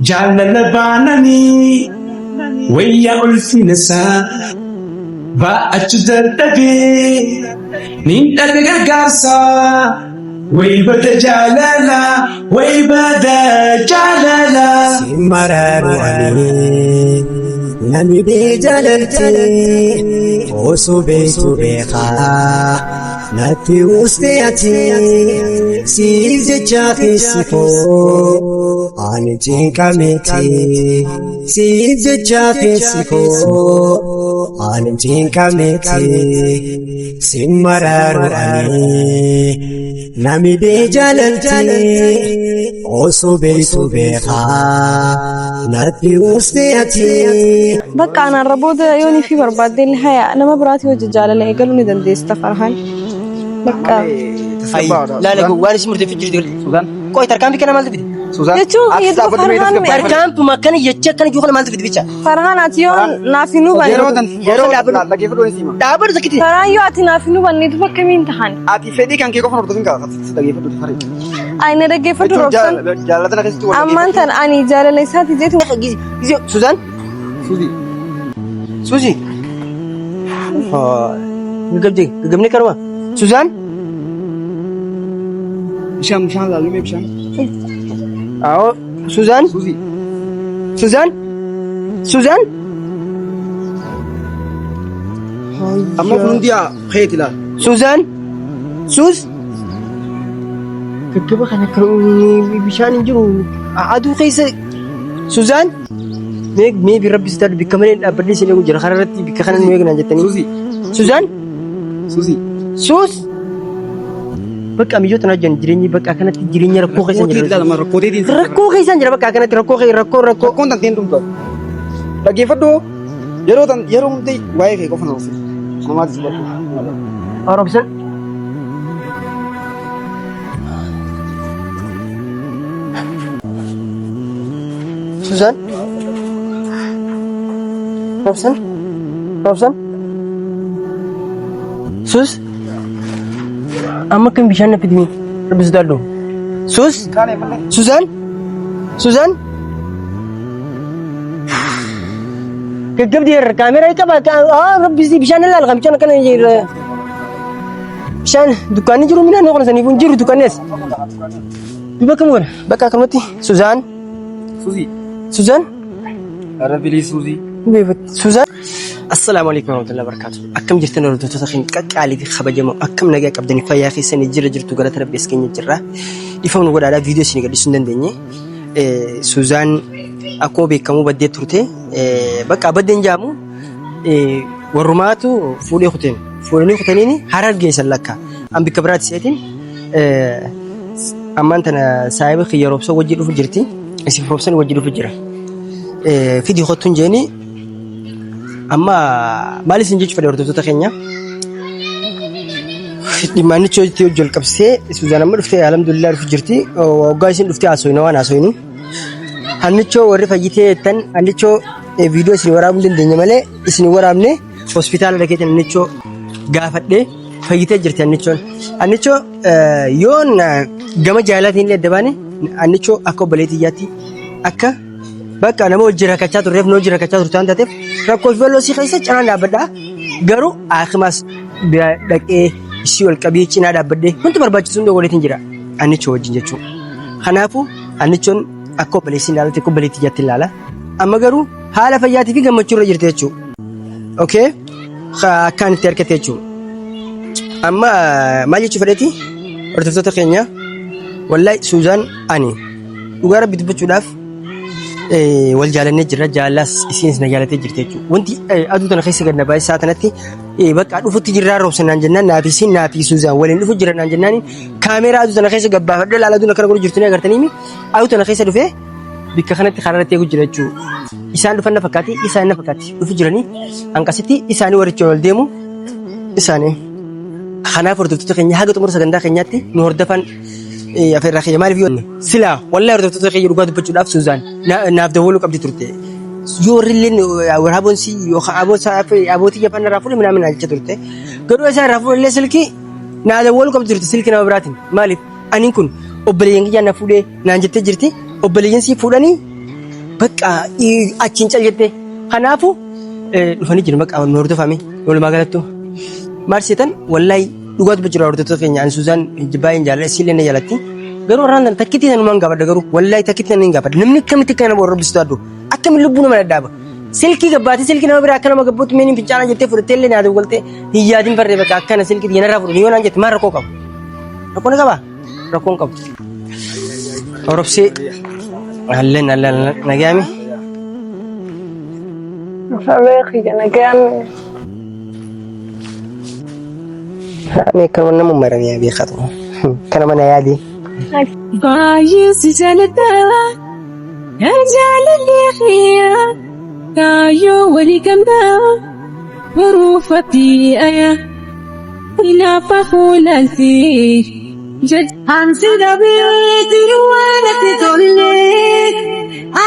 Jaalala baananii wayyaa ulfina isaa baa'achuu dadhabee niin dhabe gargaarsa. Way bada jaalala, way bada jaalala. Mararu ani namni bee jaalaltee osoo beektu beekaa natti uste ati siif jecha keessi koo ani cinqameeti siif jecha keessi koo ani cinqameeti sin mararu ani namni bee jaalaltee osoo beektu beekaa natti uste ati. Bakka anaarra booda yoon ifii barbaadde illee haya nama biraatii hojii jaalala eegaluu ni dandeessa Farhaan. Bakka Laala waan isin murteeffii jirtu. Suzaan. Qoy tarkaanfii kana maaltu fide? Suzaan. Jechuun Ati hedduu dhaabbadhu mee Farhaan tasgabbaa'e. Tarkaanfuma akkana jecha akkana jiru kana maaltu fide bicha? Farhaan ati yoo naaf hin Yeroo hubanne tan yeroo Dhaabbadhu. dhaggeeffadhu ni sima. Dhaabbadhu sakkitti. Farhaan yoo ati naaf hin hubanne duuba akkamiin tahan? Ati fedhii kan kee qofa hordofin qaba. Si dhaggeeffadhu faree. Ani na dhaggeeffadhu Roobsan. Jaallatana keessatti wal Ammaan tan ani jaalala isaati jeetu Suzaan. Suuzi. Suuzi. Gaggabdee gaggabnee karuma. Suzaan. Bishaan bishaan laallu mee bishaan. Awo Suzaan. Suuzi. Suzaan. Suzaan. Amma kun hundi keeti laal. Suzaan. Suuz. Gaggaba kana kan bishaan hin jiru. Aduu keessa Suzaan. Mee mee bi rabbi sitaa bikka malee dhaabbadhee isin eegu jira karaa irratti bikka kana nu eegnaan jettanii. Suuzi. Suzaan. Suuzi. Suus. Bakka miyyoo tanaa jiran jireenyi bakka akkanatti jireenya rakkoo keessa Rakkoo jira. teeti rakkoo teetiin. Rakkoo keessa jira bakka akkanatti rakkoo keessa rakkoo rakkoo. Rakkoon tan teen dhumtu. Dhaggeeffadhu yeroo tan yeroo hundi waa'ee kee qofa na horsiisa. Namaatti si barbaadu. Roobsan. Suzaan. Roobsan. Roobsan. Sus. Amma kan bishaan na fidimi. Rabbi sodaadhu. Sus. Suzaan. Suzaan. Gaggabdi irra kaameraa qaba. Ah rabbi si bishaan ilaala kan bishaan akkana irra. Bishaan dukkaanni jiru minaan kana saniif hin jiru dukkaanni as. Duuba kam godha? Bakka akkanumatti Suzaan. Suuzi. Suzaan. Ara bilii Suuzi. Suzaan. Assalaamu alaikum warahmatullahi wabarakatuh. Akkam jirtan hordoftoota keenya qaqqaalii fi kabajamoo akkam nagaa qabdanii fayyaa keessanii jira jirtu galata rabbi as keenya jirra. Dhiifama nu godhaadhaa viidiyoo isin gadhiisuu hin dandeenye. Suzaan akkuma beekamu baddee turte. Bakka baddeen jaamu warrumaatu fuudhee kuteen. Fuudhanii kutaniin harar geessan lakka. An bikka biraatti seetiin ammaan tana saahiba kiyya roobsan wajji dhufu jirti. Isin roobsan wajji dhufu jira. Fidii kottuun jeeni amma maal isin jechuu fedhe hordoftoota keenya. Dhimmaanichi hojii hojii ol qabsee Suzaan amma dhuftee alhamdulillah dhufu jirti. Waggaa isin dhuftee haasofna waan haasofnu. Hannichoo warri fayyitee jettan hannichoo viidiyoo isin waraabuu hin dandeenye malee isin waraabne hospitaala dhaqeetiin hannichoo gaafadhee fayyitee jirti hannichoon. Hannichoo yoon gama jaalalaatiin illee adda baane hannichoo akka obboleettii iyyaatti akka bakka nama hojii rakkachaa turreef nu hojii rakkachaa turte waan taateef rakkoo fi bal'oo si keessa cinaan dhaabbadha. Garuu akimaas bira dhaqee isii ol qabee cinaa dhaabbadhee wanti barbaachisu hunda godheetiin jira annichoo wajjin jechuudha. Kanaafuu annichoon akka obboleessi ilaalatti akka obboleettii ijatti ilaala. Amma garuu haala fayyaatii fi gammachuu irra jirti jechuudha. Okay? Akkaan itti argate jechuudha. Amma maal jechuu fedheeti hordoftoota keenya wallahi Suuzaan ani dhugaa rabbi dubbachuudhaaf wal jaalannee jirra jaallaas isiinis na jaalatee jirti jechuudha. Wanti aduu tana keessa gad na baay'ee isaa tanatti bakka dhufutti jirraa roobsa naan jennaan naafi isiin naafi Suuzaan waliin dhufu jira naan jennaan kaameeraa aduu tana keessa gabbaafadhee laala aduun akkana godhu jirtu ni agartanii aduu tana keessa dhufee bikka kanatti karaa irratti eegu jira jechuudha. Isaan dhufan na fakkaati isaan na fakkaati dhufu jiranii hanqasitti isaanii waricha wal deemu isaanii. Kanaaf hordoftoota keenya haga xumura sagantaa keenyaatti nu hordofan afeerraa keenya maaliif yoo silaa wallahi hordoftoota keenya dhugaa dubbachuudhaaf Suuzaan naaf dawwaluu qabdi turte. Yoo warri illee waraaboon si yookaan abootii jafan irraa fuudhe minaamin jecha turte. Garuu isaan irraa fuudhe illee silkii naa dawwaluu qabdi turte silkii nama biraatiin maaliif aniin kun obboleeyyan kiyyaa na fuudhee naan jettee jirti obboleeyyan sii fuudhanii Bakka achiin cal jettee. Kanaafuu dhufanii jiru bakka nu hordofame walumaa galattu. Maal seetan wallaahi dhugaa dubba jira hordoftoota keenya ani Suzaan baay'een jaalladha isiillee na jaalatti. Garuu har'aan tana takkittii sanumaan gaafadha garuu wallaahi takkittii sana hin gaafadha. Namni akkamitti akka nama hordofistu addu akkamitti lubbuu nama dhadhaaba. Silkii gabbaatee silkii nama biraa akka nama gabbootti meen fincaanaa jettee fudhattee illee naaf galtee hin yaadin barree bakka akkana silkii xiyyanarraa fudhatu yoo naan jette maal rakkoo qabu? Rakkoo ni qabaa? Rakkoo hin qabu. Orobsee allen allen nagaami. Farree kiyya nagayaan. Ani akkuma nama maramee beekatu. Kana mana yaadee. Baay'ee si jaaladha yaa jaalallee kiyya kaayyoo walii gamtaa boruufatti aya hinaafa fuulaalti Ansi dhabee jiru waan natti tolle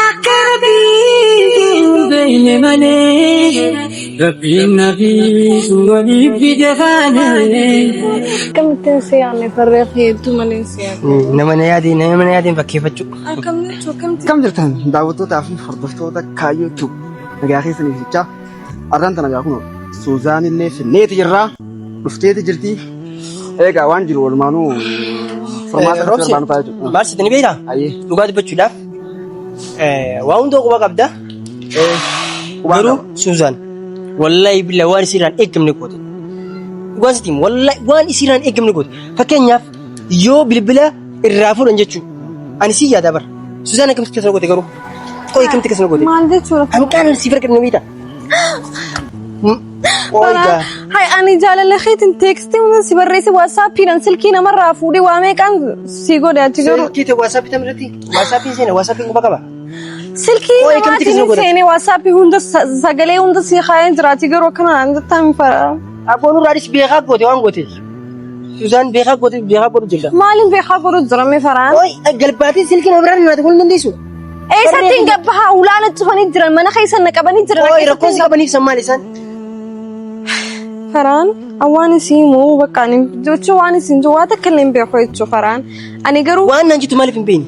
akka rabbiin hin beekne malee rabbiin na biisu waliif fide kaanee. Akkamittiin si yaadne farree hedduu malee si yaadne. Nama na yaadee nama na yaadeen fakkeeffachuu. Akkam jechuun akkamitti? Akkam jirtan daawwattootaa fi hordoftoota Kaayyoo Tube nagaa keessaniif jechaa arraan tana gaa kunoo Suuzaan illee finneeti jirraa dhufteeti jirti. Egaa waan jiru walumaanuu furmaata irratti Roobsi barbaannu ta'a jechuudha. maal sitti ni beektaa? Ayyee. Dhugaa dubbachuudhaaf waa hunda quba qabda. Qubaan Garuu qaba. Suuzaan wallaahi billaa waan isiirraan eeggamne goote. Dhugaan sitti himu wallaahi waan isiirraan eeggamne goote. Fakkeenyaaf yoo bilbila irraa fuudhan jechuudha. Ani si yaada bara. Suuzaan akkamitti akkasuma goote garuu? Qoy akkamitti akkasuma goote? Maal jechuudha? Hanqaan si farqadhu ni beektaa? Qoy gaa. Hai ani jaalala keetiin teekstii hunda si barreesse waatsaappiidhaan silkii namarraa fuudhee waa meeqaan si godhe achi garuu. Silkii ta'e waatsaappii tam irratti? Waatsaappiin seena waatsaappiin quba qaba. Silkii Qoy akkamitti namaatiin akkasuma hin godha? seene waatsaappii hunda sagalee hunda si kaayeen jiraati garuu akkana naan jettaa hin fara. Aboo nurraa beekaa goote waan goote. Suzaan beekaa goote beekaa godhu jirta. Maaliin beekaa godhu jira mee faraan? Qoy galbaatee silkii nama biraan naati kun dandeessu. Eessatti hin gabbahaa ulaana cufanii jiran mana keessa na qabanii jiran. Qoy rakkoo si qabaniif san maal isaan? Faraan waan isii immoo bakka ani jechuun waan isin jiru waa takka illee hin beeku jechuun faraan. Ani garuu Waan naan jettu maaliif hin beekne?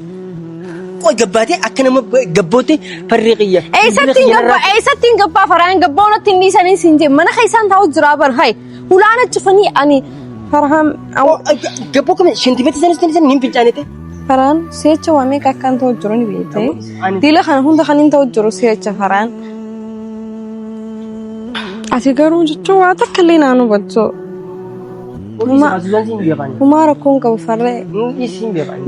Qoy gabbaatee akka nama gabbootti farree qiyya. eessatti hin gabbaa eessatti hin gabbaa faraan gabbaa natti hin dhiisanii siin jee mana keessaan taa'u jira bar hay ulaana cufanii ani farhaan Gabboo kami shintibeetti sanis sanis hin fincaanete. Faraan si'acha waa meeqa akkaan ta'u jiru ni beekte. Diila kana hunda kan hin ta'u jiru si'acha faraan. Ati garuu jechuun waa takka illee naan hubattu. Humaa rakkoon qabu farree.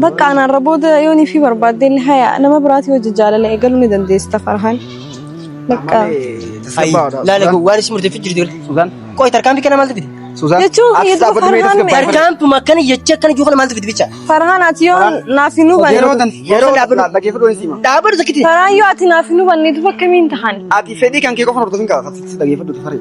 Bakka anaarra booda yoonii fi barbaaddee illee haya nama biraatii hojii jaalala eegaluu ni dandeessita farhaan. Bakka Laala waan isin murteeffii jirti. Suzaan. Qoy tarkaanfii kana maaltu fide? Suzaan. Jechuun Ati hedduu dhaabbatu mee farhaan tasgabbaa'e. Tarkaanfuma akkana jecha akkana jiru kana maaltu fide bicha? Farhaan ati yoo naaf hin hubanne. Yeroo tan yeroo Dhaabbatu. dhaggeeffadhu hin siima. Dhaabbatu sakkitti. Farhaan yoo ati naaf hin hubanne duuba akkamiin tahan? Ati fedhii kan kee qofa hordofin qaba. Si dhaggeeffadhu faree.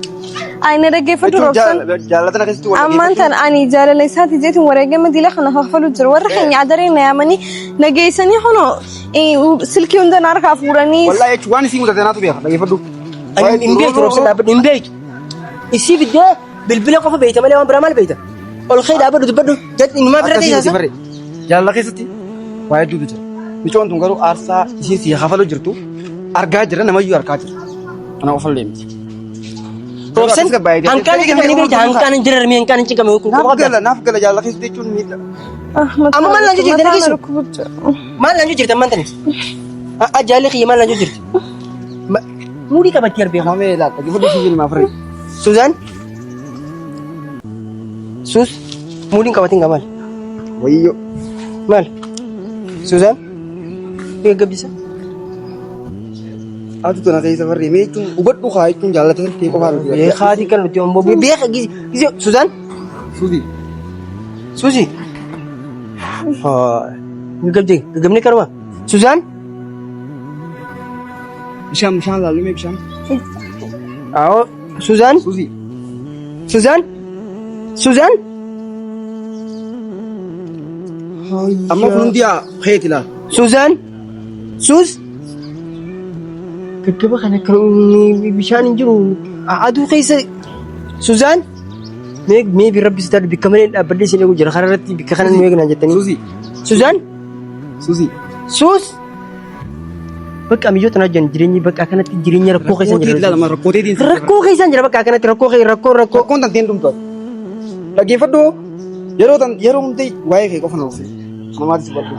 Ani na dhaggeeffadhu roobsan. Jaallatana keessatti wal Ammaan tan ani jaalala isaati jeetiin wareegama dila kana kaffalu jiru. Warra keenya adaree na yaamanii na geessanii hono silkii hunda na harkaa fuudhanii. Wallaahi jechuun waan isii mudate naatu beeka dhaggeeffadhu. Ani hin beektu roobsan dhaabbadhu hin beektu. Isii fiddee bilbila qofa beekta malee waan biraa maal beekta? Ol kee dhaabbadhu dubbadhu. Jatti inumaa bira Akkasii miti teessasa. faree. Jaalala keessatti waa hedduutu jira. Micoon tun garuu aarsaa isiin si kafalu jirtu argaa jira namayyuu argaa jira. Ana qofallee miti. Roobsan hanqaan hin beekta hanqaan hin jirarmee hanqaan hin cinqame kun Naaf qofa qabda. gala naaf gala jaalala keessatti jechuun miidha. Amma maal naan jirti dhageessu? Maal naan jirti ammaan tani? Jaalli kiyya maal naan jirti? Muudii qabatti arbee. Mamee laal dhaggeeffadhu si jiru maa faree. Suzaan? Sus? Muudiin qabatin gaa maal? Wayyoo. Maal? Suzaan? Gaggabdisa? Ati tona keessa farree mee jechuun hubadhu kaa jechuun jaallatee ta'e qofaa miti. Beekaatii kan nuti ombo beeka gisee Suzaan? Suuzi. Suuzi? Gaggabdee gaggabnee kanuma. Suzaan? Bishaan bishaan laallu mee bishaan. Awoo Suzaan? Suuzi. Suzaan? Suzaan? Amma kun hundi haa keeti laal. Suzaan? Suuz? Gaggaba kana kan bishaan hin jiru aduu keessa Suzaan? Mee mee rabbi si taatu bikka malee dhaabbadhee isin eegu jira karaa irratti bikka kana nu eegna jettanii. Suuzi. Suzaan? Suuzi. Suuz? Bakka miyyoo tanaa jiran jireenyi bakka akkanatti jireenya rakkoo keessa Rakkootii jira. ilaalama rakkooteetiin. Rakkoo keessa jira bakka akkanatti rakkoo kee rakkoo rakkoo. Rakkoon tanteen dhumtu. Dhaggeeffadhu yeroo tan yeroo hundi waa'ee kee qofa na dhufe. Kanumaatis hubadhu.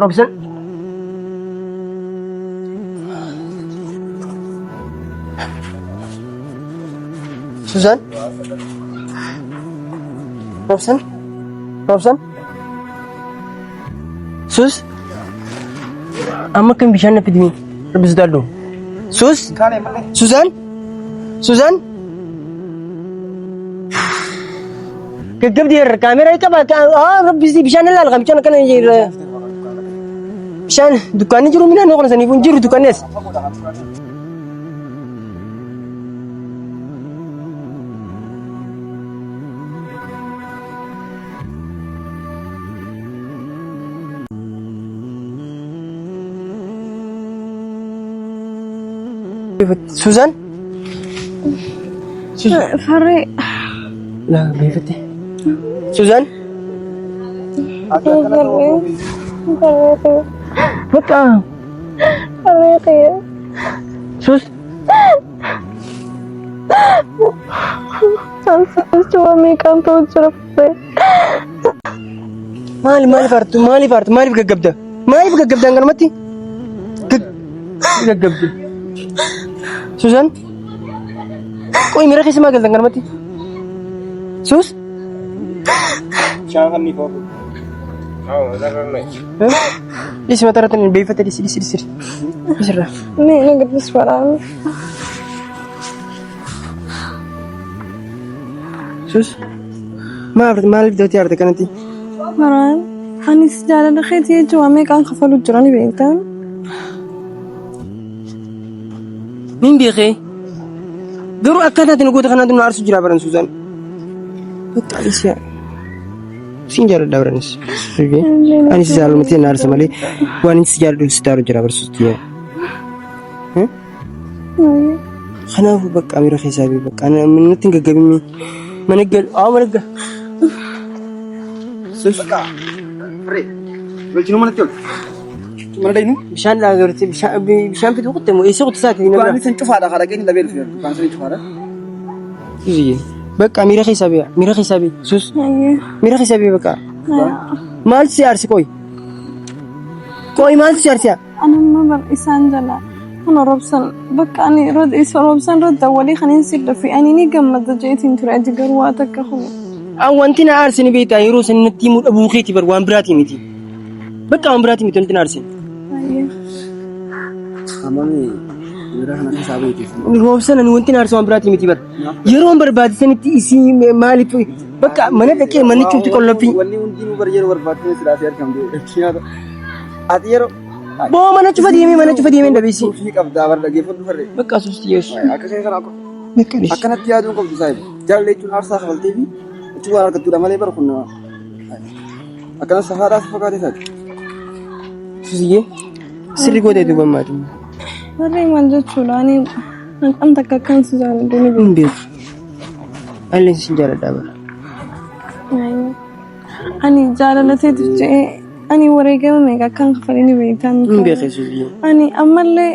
Roobsan. Suzaan. Roobsan. Roobsan. Sus. Amma kan bishaan na fidimi. Rabbi sodaadhu. Sus. Suzaan. Suzaan. Gaggabdi irra kaameraa qaba. Ah rabbi si bishaan ilaala kan bishaan akkana jira. Bishaan dukkaanni jiru minaan kana saniif hin jiru dukkaannis. Suzaan. Farree. Laa beefatte. Suzaan. Farree. Farree. Bakka. Farree kiyya. Sus. Ansichi waa meeqaan ta'u jira farree. Maali maaliif aartu maaliif aartu maaliif gaggabda maaliif gaggabda hanganumatti gaggabde. Suzaan. Qoy miira keessa maa galtan hanganumatti? Sus. Dhisi mataa irratti hin beeyfatte dhisi dhisi dhisi. Dhisi irraa. Mee na gaddis waraana. Sus. Maaf maaliif dootii aarte kanatti? Waraan. Anis jaalala keetii jechuun waa meeqaan kafalu jira ni beektaa. Nin beekee. Garuu akkaataa ati nu goota kanaatu nu aarsu jira baran Suzaan. Bakka dhisi. Siin jaalladha baranis. Ani si jaalladhu na aarsa malee waan inni si jaalladhu si taaru jira barsuutti. Kanaafuu bakka miira keessaa bee bakka natti hin gaggabinni. Mana gal aa mana gal. Sus. Firee. Galchinuu manatti ol. Mana dhaynu. Bishaan dhaagartee bishaan bishaan fiduu kutte moo eessa kutte isaati nama Dukkaanni san cufaadha karaa keenya dhabee dhufe. Dukkaan san cufaadha. Suziye. Bakka miira keessaa bee miira keessaa bee sus miira keessaa bee bakka. Maal si aarsi qoy? Qoy maal si aarsi? Anamma bar isaan jala kun roobsan bakka ani isa roobsan irra walii kan hin sidhafi ani ni gammada jeetiin ture ati garuu waa takka kun. An wanti na aarsi ni beektaa yeroo san natti himuu dhabuu keeti bar waan biraatii miti. Bakka waan biraatii miti wanti na aarsi. Amami miira kana keessaa beekte. Roobsan ani wanti na aarsi waan biraatii miti bar. Yeroon barbaachisanitti isii maaliif bakka mana dhaqee manni cufti qollofii. Wanni hundinuu bar yeroo barbaachise silaasee argamte. Ati yeroo Boo mana cufa deemee mana cufa deemee dhabeessi. Suufii qabdaa bar dhaggeeffadhu farree. Bakka asuusti yeessu. Akka ishee kana akkanatti yaaduun qabdu saayiba. Jaalala jechuun aarsaa kafaltee fi achi waan argattudha malee bara kun akkana safaadhaa si fakkaatee isaati. Suziyyee sirri gootee duuba maati. Warreen maal jechuudha ani haqan takka akkan si jaaladhu ni Hin beeku. Ani sin jaaladhaa bara. beeku. Ani jaalala teetiif jedhee ani wareegama meeqa akkan kafalee ni beektaa. Hin beeku Suziyyee. Ani ammallee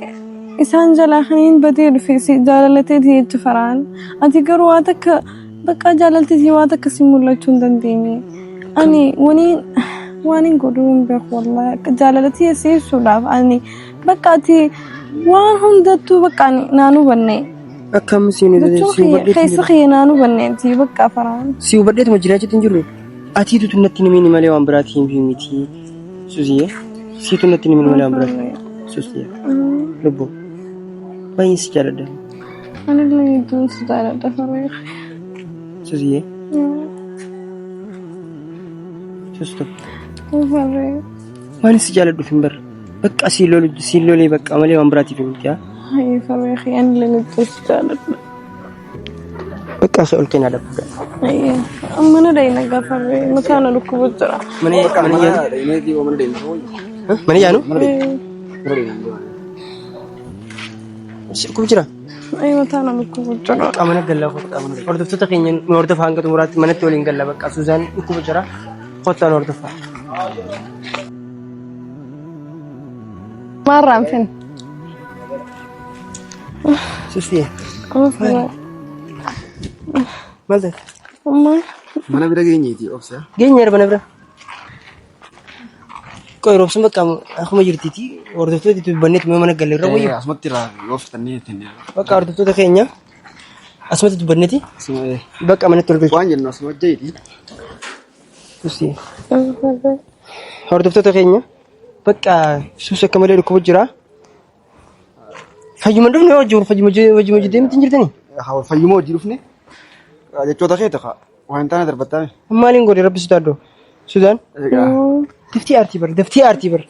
isaan jalaa kaniin badee dhufe si jaalala teetii jecha faraan. Ati garuu waa takka bakka jaalalteetii waa takka si mul'achuu hin dandeenye. Ani waniin waan hin godhuu hin beeku wallaahi akka jaalala tiyya si ibsuudhaaf ani bakka ati waan hundattuu bakka ani naan hubanne. Akkam siin Jechuun si kiyya keessa kiyya naan hubanneeti bakka faraan. Si hubadheetuma jiraachuutti hin jirru. Atiitu natti hin himini malee waan biraatii hin miti. Suziyyee siitu natti hin himini malee waan biraatii. Suziyyee lubbuu baay'een si jaaladha. Anillee hedduun si jaaladha faree. Suziyyee sustu Faree. waan si jaaladhuuf hin barre. Bakka si lolu si lolee bakka malee waan biraatiif hin miti. Hayyee faree kiyya anillee hedduun si jaaladha. Bakka osoo ol kennaa dhabudha. Hayyee mana dhayina gaafarree mataa na dhukkubu jira. Mana mana yaanu Mana deemna. mana yaanu Mana deemna. si dhukkubu jira. Hayyee mataa na dhukkubu jira. Bakka mana gallaa kottaa hordoftoota keenya nu hordofaa hanga xumuraatti manatti waliin galla bakka Suzaan dhukkuba jira kottaa nu hordofaa. Maarraan fin. Susti. Maal ta'e? Maal? Mana bira geenyeeti obsa. Geenyeera mana bira. Qoy roobsuun bakka akkuma jirtiiti hordoftoota itti dubbanneetu mee mana galle irra wayyu. Asumatti irraa yoo fixannee jettanii. Bakka hordoftoota keenya asumatti dubbanneeti bakka manatti ol galchu. Waan jennu asuma jeeti. Susti. Hordoftoota keenya bakka suus akka malee dhukkubu jira. Fayyuma dhufne hojii fayyuma hojii deemti hin jirtanii? Fayyuma hojii dhufne jechoota kee ta'a. Waan hin taane darbattaame. Maaliin godhe rabbi sodaadhu. Sudaan Egaa. daftii aartii bar daftii aartii bar.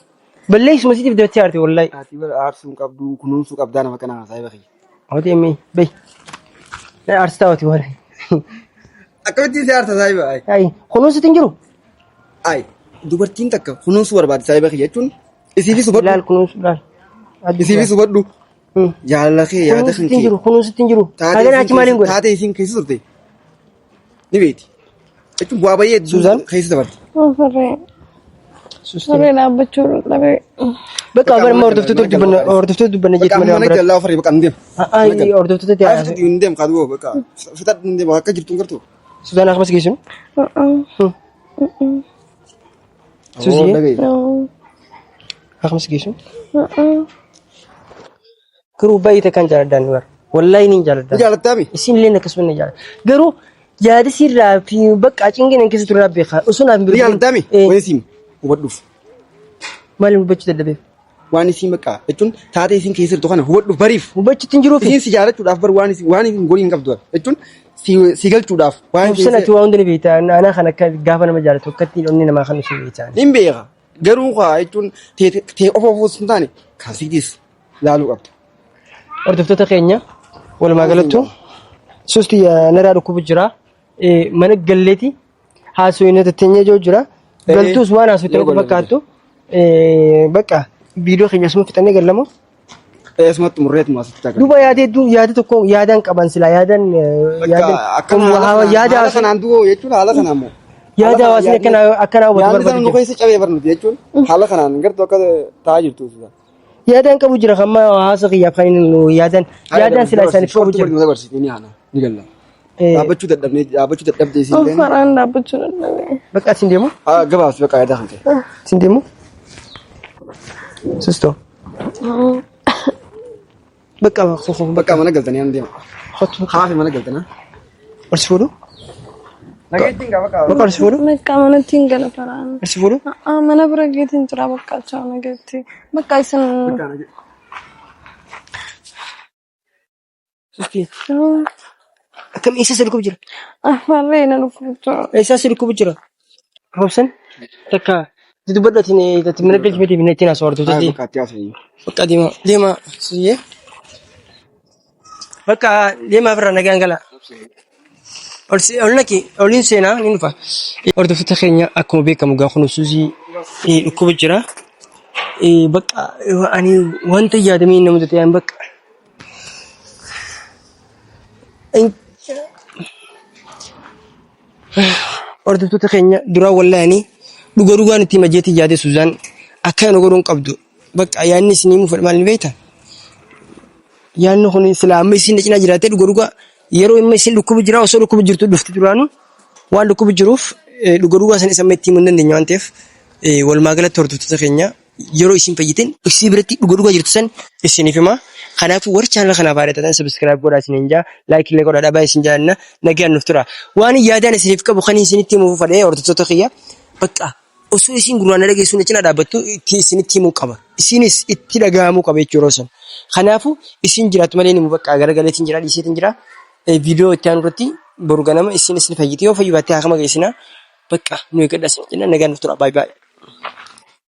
Balleessuma siitiif daftii aartii wallaahi. Ati bara aarsuu hin qabdu kunuunsuu qabdaa nama kana saayiba kiyya. Hawati emmi bay. Aarsitaa hawati waan. Akkamittiin si aarsa saayiba? Ay. Ay kunuunsitti hin jiru. Ay dubartiin takka kunuunsuu barbaaddi saayiba kiyya jechuun isiifis hubadhu. Ilaal kunuunsu ilaal. Isiifis hubadhu. Jaalala kee yaada kan Kunuunsitti hin jiru kunuunsitti hin jiru. Hagana achi maaliin godhe? Taatee isiin keessa turte ni beekti. Jechuun bu'aa baay'ee Suzaan? keessa dabarte. Farree. Farree dhaabbachuu dadhabee. Bakka bara amma hordoftoota dubbanna hordoftoota dubbanna Bakka jeetu malee amma waan mana jallaa ofaree bakka hin deemu. biraa. Hordoftoota Ay ta'e. fixadhu hin deemu kaaduu bakka fixadhu hin deemu akka jirtu hin gartuu. Suzaan akkasumas geessinu. Suusii? Akkasumas geessinu. Garuu baay'ee takkaan jaaladhaan bara. Wallaahi ni jaaladhaan. Ni jaalattaami? Isin illee akkasuma ni jaaladha. Garuu yaada sirraa fi bakka cingina keessa turraa beekaa. Osoo naaf hin Ni jaalattaami? Eh, Waan isiin hubadhuuf. Maaliin hubachuu dadhabeef? Waan isiin bakka jechuun taatee isiin keessa jirtu kana hubadhuuf bariif. Hubachuutti hin jiruufi. Isiin si jaalachuudhaaf bar waan isiin waan isiin godhi hin qabdu jechuun si si galchuudhaaf waan Ibsan ati waa hunda ni beekta. Anaa kan akka gaafa nama jaalatu akkatti onni namaa kan isin beekta. Hin beeka. Garuu kaa jechuun tee tee qofa ofuus hin taane kan siitis laaluu qabda. Hordoftoota keenya walumaa galattu suusti naraa dhukkubu jira. Mana galleeti haasofni tatteenyee jiru jira. Galtuus waan haasofte natti fakkaattu. Bakka viidiyoo keenya asuma fixannee gallamu. Asumatti murreetuma asitti ta'a. Duuba yaada hedduu yaada tokko yaadaan qaban silaa yaadaan yaada Yaada haala kanaan du'oo jechuun haala kanaan moo. yaada hawaasni akkana akkana hubatu Yaadni sana nu barbaadu. keessa cabee barnuti jechuun haala kanaan gartuu akka taa'aa jirtu. Yaadaan qabu jira kan hawaasa kiyyaaf kan inni nu yaadan yaadaan silaa isaaniif qabu jira. Dabarsitee ni haala ni galla. Dhaabbachuu dadhabnee dhaabbachuu dadhabdee siin deemu. Faraan dhaabbachuu dadhabee. Bakka asin deemu Gabaabsi bakka yaada kan ta'e. asin deemu. Sistoo. Bakka Bakka mana galtanii an deema. Hotu. Haafi mana galtanii. Ol si fuudhu. Nageettiin qaba qaba. Bakka ol si fuudhu. Bakka manatti hin gala faraan. Ol si fuudhu. Mana bira geetiin jira bakka achaa nageetti. Bakka isin. Susti. Akkam eessa si dhukkubu jira? Farree na dhukkubchaa. Eessa si dhukkubu jira? Roobsan takka dubbadhu ati ati mana galchi miti minna ittiin haasawaa hordoftooti. Bakka itti haasa'e. Bakka deema deema suyyee. Bakka deema ofirraa nagaan gala. Ol si- ol naqi oliin seenaa ni dhufa. Hordoftoota keenya akkuma beekamu gaa kun suusii dhukkuba jira. Bakka ani wanta yaadamee nama ta'e bakka. Hordoftoota keenya duraa wallaani dhuga dhugaan itti hima jeetii yaade Suzaan akka nu godhuun qabdu bakka yaadni isin himuu fedhe maal ni beekta? Yaadni kun silaa amma isin cinaa jiraatee dhuga dhugaa yeroo amma isin dhukkubu jira osoo dhukkubu jirtu dhufti duraanu waan dhukkubu jiruuf dhuga dhugaa san isa amma itti himuu hin dandeenye waan ta'eef walumaa galatti hordoftoota keenya yeroo isin fayyiten isii biratti dhuga dhugaa jirtu san isiniif hima. Kanaafuu warri chaanala kanaaf haadha taatan subscribe godhaa isiniin jaa like illee godhaa dhabaa isin jaallanna nagaan nuuf tura. Waan yaadaan isiniif qabu kan isinitti himuuf fadhee hordoftoota kiyya bakka osoo isin gurraan na dhageessuun na cinaa dhaabbattu itti isinitti himuu qaba. Isinis itti dhaga'amuu qaba jechuudha yeroo san. Kanaafuu isin jiraatu malee ni bakka garagaleetiin jira dhiiseetiin jira. Viidiyoo itti aanu irratti boru ganama isin isin fayyite yoo fayyu baatte haakama geessina. Bakka nu eeggadha isin jenna nagaan nuuf tura. Baay'ee baay'ee.